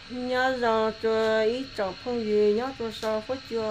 Nyob zoo rua ib tsoom phooj ywg nyob rua sau huab cua.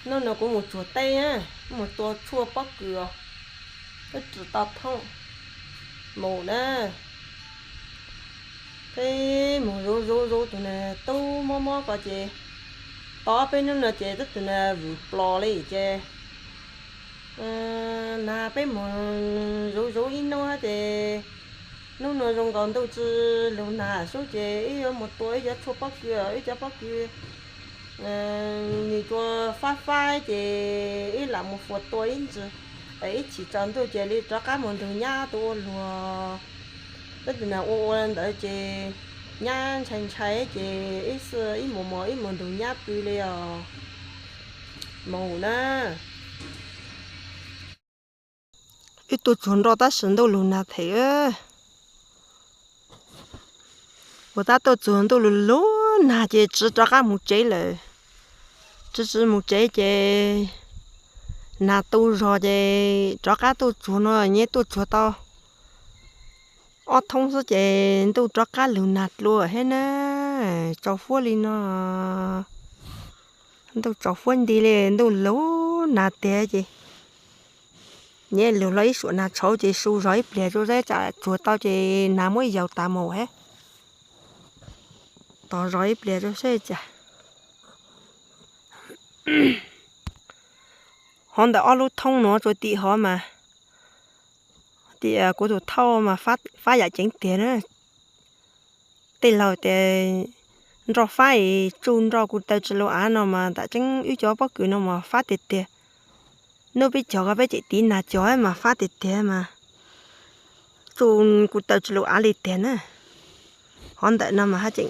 Hnub no kuv mus tsuag teb, mus tua tshuaj pob kws os, peb rwm tau thoob mus na. Peb mus zuv zuv zuv tus nas tub mob mob ko ces, tau ob peb hnub no ces twb tus nas vwm plos li ces, nas peb mus zuv zuv ib hnub ces, hnub no zoo nkaus ntuj tsi lug nas sub ces ib yuav mus tua ib cov tshuaj pob kws, ib cov pob kws nws cua fab fab ces ib lam mus fuas tua ib ntsis, ib chim tsaus ntuj ces li rov qab mus ntug nyab tus ua luag. Peb tus nas ua ua ntawd ces nyab ntshai ntshai ces ib xwb ib mus mos ib mus ntug nyab pw li os. Mus na. Wb tuaj tsuag nroj tab sis ntuj lug nag them. Ua tab tuaj tsuag ntuj lug lug nag ces tsi rov qab mus tsev lawm. Tsi tsi mus tsev ces nag tu zog ces rov qab tuaj tsuag no, nyab tuaj tsuag tau ob thoob xwb ces ntuj rov qab lug nag dlua thiab na. Tsaus huab li no, ntuj tsaus huab nti li, ntuj lug nag tiag ces nyab lug los ib suam nag tshauv ces su zog ib pliag rua saib tsam tsuag tau ces nag muab yaus tas mus thiab. Tos zog ib pliag rua saib tsam. Hov ntawm ob lub thoob no rua tim hov mas, tim kuv tus thauj mas fab yam ceev tiag na. Tej laug tias nroj fab es tsuj nroj kuv taw tsi lug av no mas tam tseeb wb cov pob kws no mas fab tiag tiag. Nub peb cog ko peb tseem tiv nag cog mas fab tiag tiag mas tsuj kuv taw tsi lug av li tiag na. Hov ntawm no mas haj tseem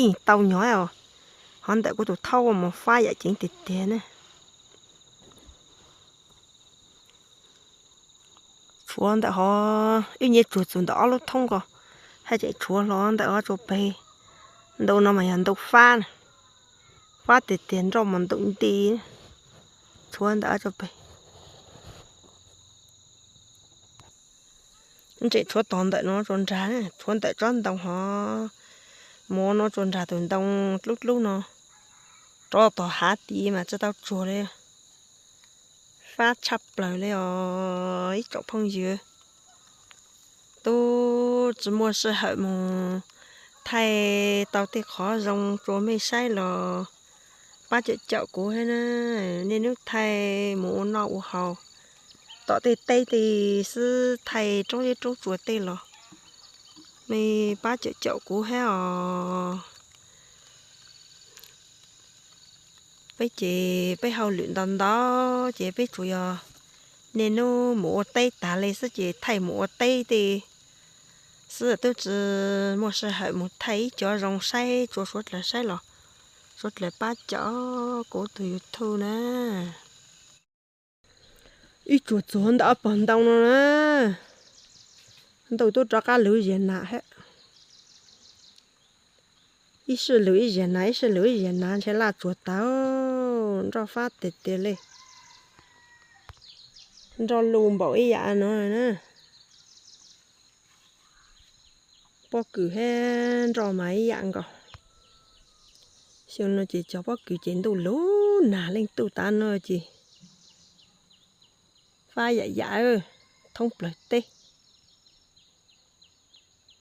ib tau nyog os. Hov ntawm kuv tus thauj mas fab yam ceev tiag tiag na. Tshuav ntawm hov, wb nyab tsuag txug ntawm ob lub thoob ko, haj tseem tshuav hlo ntawm hov tsua peg. Ntau no mas yog ntau fab, fab tiag tiag nroj mas ntau nti. Tshuav ntawm hov tsua peg. Tseem tshuav tog ntawm no tsua nrag, tshuav ntawm tsob ntoo hov, mus no tsua nrag tus ntoo dlub dlub no, rov tog hav tid mas tsi tau tsuag li. Fab tshaj plaws li os ib tsoom phooj ywg. Tub tsi muaj sij hawm mus thaij tau tej qhov zoo rua mej saib los pab caum caum kuv thiab na. Niaj hnub thaij mus ua noj ua haus tom tej teb tej xwb, thaij roob zeb roob tsuas tej los mej pab caum caum kuv thiab os. Peb ces peb hauj lwm ntau ntau ces peb tsuas yog niaj hnub mus ua teb tag li xwb ces thaij mus ua teb tej xwb, tub tsi muaj sij hawm mus thaij ib cov zoo saib rua suav dlawg saib los suav dlawg pab caum kuv tus YouTube na. Wb tsuag txuag ntawm ob pog ntoo no na, ntuj tub rov qab lug ib zag nas hab. Ib sij lug ib zag nas, ib sij lug ib zag nas, ntshe laj tsuag tag, nroj fab tiag tiag li. Nroj lug npaum ib yam no na. Pob kws hab nroj mas ib yam nkaus. Xyoo no ces cov pob kws ces ntuj lug nag leej tuj tav no ces fab yam yam thoob plawg teb.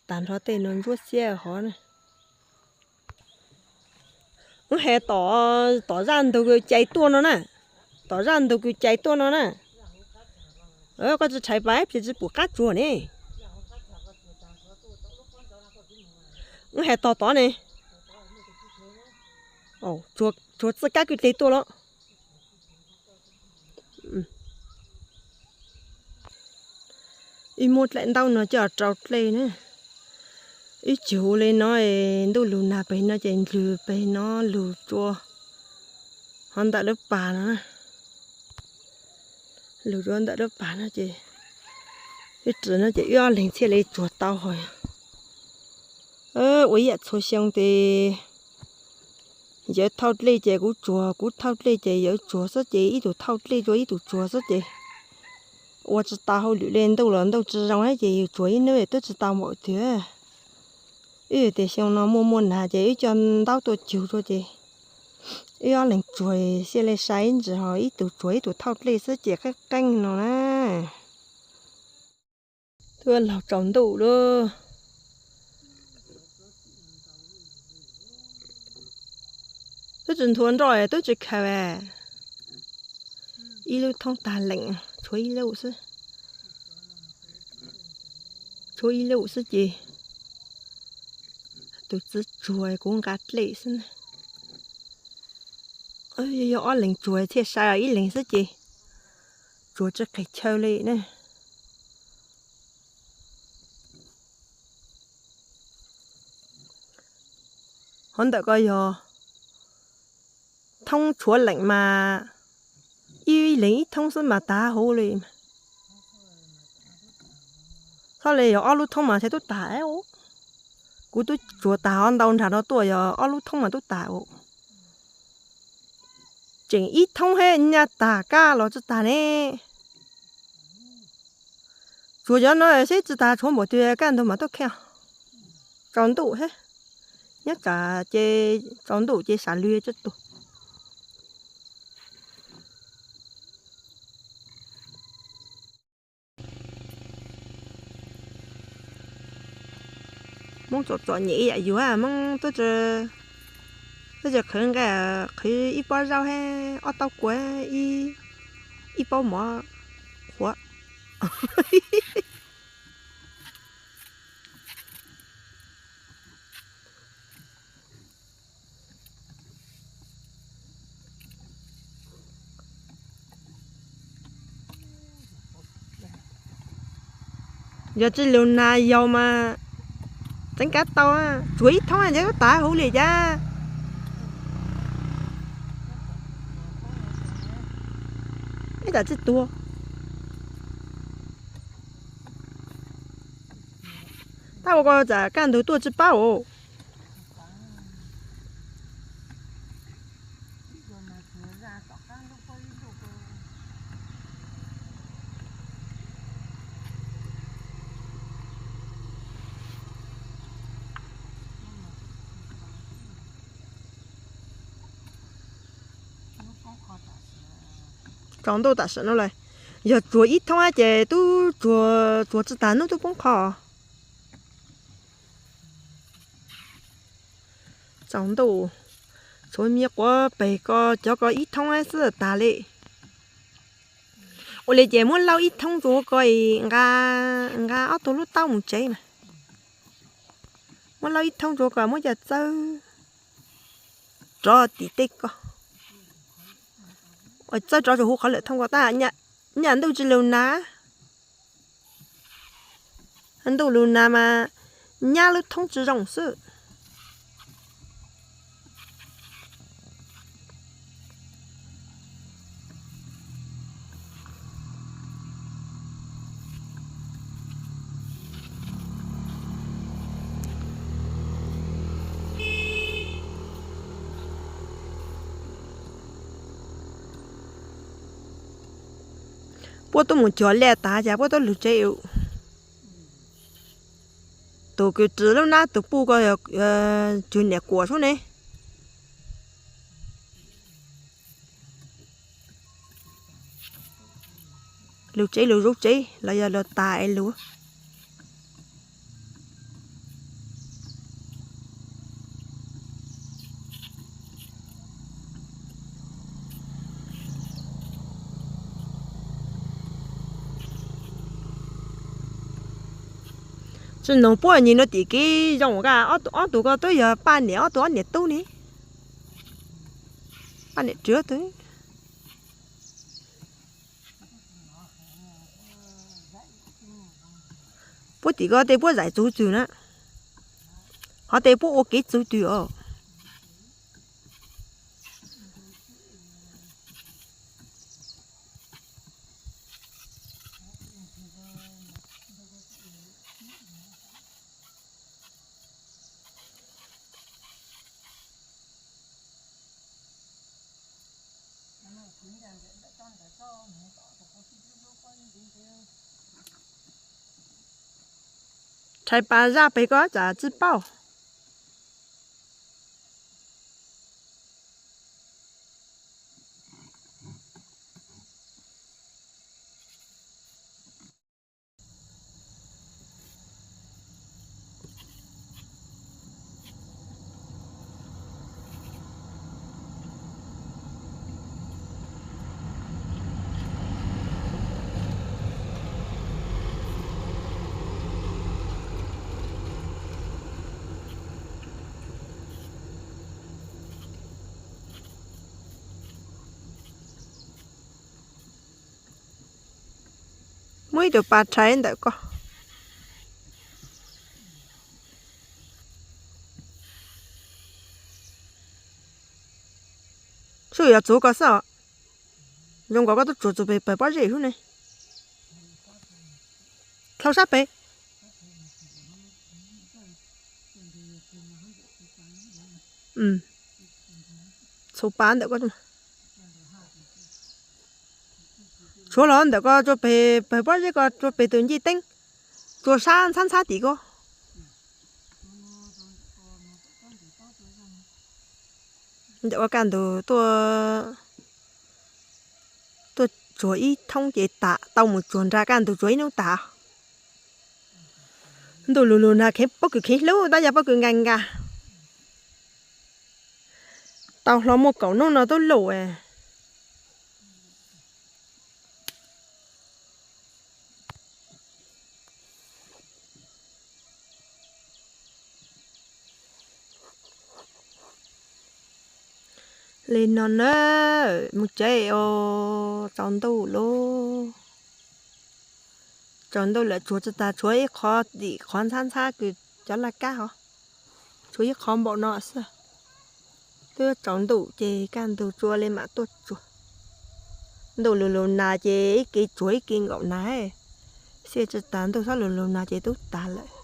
Tag nrho tej no ntsuab xiab hov na. Wb has tom, tom zaj ntug kws cais tuaj no na. Tom zaj ntug kws cais tuaj no na. Koj tsi tshais pas ib pliag tsi pum qab tsuag ne. Wb has tog tod ne. Tsuag txij kab kwj deg tuaj los. Wb muab dlaim ntaub no coj rau dlej na. Wb cug li no, ntuj lug nag peg no ces nplwg peg no lug rua hov ntawm lub pas no. Lug rua ntawm lub pas no ces wb ris no ces wb ob leeg thiaj li tsuag tau hov. Ua ib yam txhua xyoo tes yawv thauj dlej ces kuv tsuag, kuv thauj dlej ces yawv tsuag xwb ces ib tug thauj dlej rua ib tug tsuag xwb ces ua tsi tau hauj lwm li, ntuj los ntuj tsi zoo ces yus tsuag ib hnub twb tsi tau npaum twg. Wb tias xyoo no muaj muaj nas ces wb coj ntaub tuaj cug rau ces wb ob leeg tsuag xiab li sai ib ntsis ho ib tug tsuag ib tug thauj dlej xwb ces qeeb qeeb no na. Twb laug tsaus ntuj lawm. Twb tsis nthuav nroj twb tsis khaws. Ib lub thoob tag leem, tshuav ib lub xwb. Tshuav ib lub xwb ces tus txiv tsuag kuv nqa dlej xwb na. Yog ob leeg tsuag thiaj sai os, ib leeg xwb ces tsuag tsis qis chaw li na. Hov ntawm ko yog thoob tshuav leem mas ib leeg ib thoob xwb mas tag huv li. Txhob li yog ob lub thoob mas thiaj tub tag. Kuv twb tsuag tag hov ntau nrag no tuaj yog ob lub thoob mas tub tag. Tseem ib thoob thiab nyaj tag kaj los tsis tag ne. Tsuag cov no seb tsis tag tshuav npaum twg kaj ntug mas tuaj kheej. Tsaus ntuj thiab, nyob tsam ces tsaus ntuj ces sam lwg tsis tuag. Hmoob txom txom nyem ib yam yus, Hmoob twb tsis qhwv nqaij, qhwv ib pob zaub thiab ob taub kua, ib paub mov qhuav. Yog tsis lug nas yau mas txeeb kab tau, tsuav ib thoob ces tub tag huv li cas. Ib tam tsis tuag. Tab ua ko tsam kaj ntug tuaj tsis paub. Tsaus ntuj tam sim no lawm, yog tsuav ib thoob ces tub tsuag tsis tag hnub twb poob qho. Tsaus ntuj, tshuav me quav pem ko cov ko ib thoob xwb tag li. Ua li ces muab lauj ib thoob rau ko, nqa ob tug lub taub mus tsev mas. Muab lauj ib thoob rau ko muab coj txawb rov tim tej ko. Txawb rov rau huv qhov lwm thoob ko tab nyaj ntuj tsis lug nas. Ntuj lug nas mas nyab lub thoob tsis zoo xwb. Puab tuaj mus cuag liaj tas cas puab tuaj lug tsev. Tus kws ris lub nab tus puj ko yog cug niam kuam sub ne. Lug tsev lug zaub tsev los yog lug tas es lug. Tsis noog puab nyem no tim kev zoo nqa ob tug ko twb yog paj niam ob tug ob niam tub ne. Paj niam riam tug. Puab tim ko tej puab zaim txug twg na, qhov tej puab ua kev txug twg os. Rhais pas zaj pem ko tsam tsis paub. Muaj ib tug pas rhais ntawm ko. Sub yuav txuag ko xwb os. Zoo nkaus koj twb tsuag txug pem pawg pob zeb lub ne. Dlhau sab pem. Txhua pas ntawm ko. Tshuav los ntawm ko tsua pem pawg pob zeb ko tsua pem tus ncej teeb. Tsua sab ntxhab ntxhab tim ko. Ntawm ko kaj ntug tuaj, tuaj tsuag ib thoob ces tas, tau mus tsuag nrag kaj ntug tsuag ib hnub tas. Ntuj lug lug nag kheev pob kws kheev hlub tab yog pob kws nkas nkas. Tau hlo muaj kaum hnub no tub lug. Li no na, mus tsev os, tsaus ntuj lawm. Tsaus ntuj lawm, tsuag tsis tas, tshuav ib qho tim qhov ntxhab ntxhab kws cov laj kab hov, tshuav ib qho npaum no xwb. Twb tsaus ntuj ces kaj ntug tsua li mam tuaj tsuag. Ntuj lug lug nag ces ib ke tsuag ib ke nkaum nag, xiab tsis tas ntuj txhob lug lug nag ces twb tas lawm.